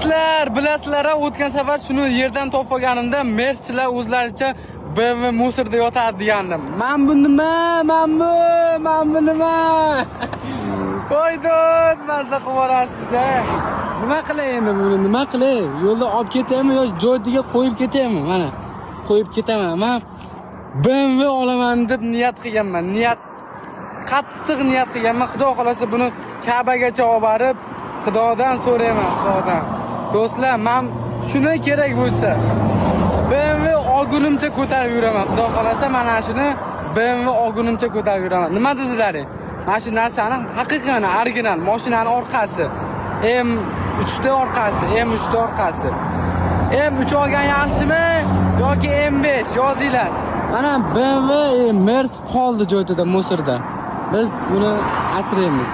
Do'stlar, bilasizlar, o'tgan safar shuni yerdan topib olganimda merschilar o'zlaricha BMW мусор da yotardi degandim. Man bu nima? Man bu, man bu nima? Voy dod, mazza qilib yuborasiz-da. Nima qilay endi buni? Nima qilay? Yo'lda olib ketaymi yo joyiga qo'yib ketaymi? Mana qo'yib ketaman. Man BMW olaman deb niyat qilganman. Niyat, qattiq niyat qilganman. Xudo xolasa, buni Ka'bagacha olib borib, Xudodan so'rayman, Xudodan. Do'stlar, men shuni kerak bo'lsa BMW olgunimcha ko'tarib yuraman. Xudo xolasa, mana shuni BMW olgunimcha ko'tarib yuraman. Nima dedilaring? Mana shu narsani haqiqiy, mana original mashinani orqasi. M3 ta orqasi, M3 ta orqasi. M3 olgan yaxshimi yoki M5, yozinglar. Mana BMW, Mers qoldi joyida, мусор da. Biz buni asraymiz.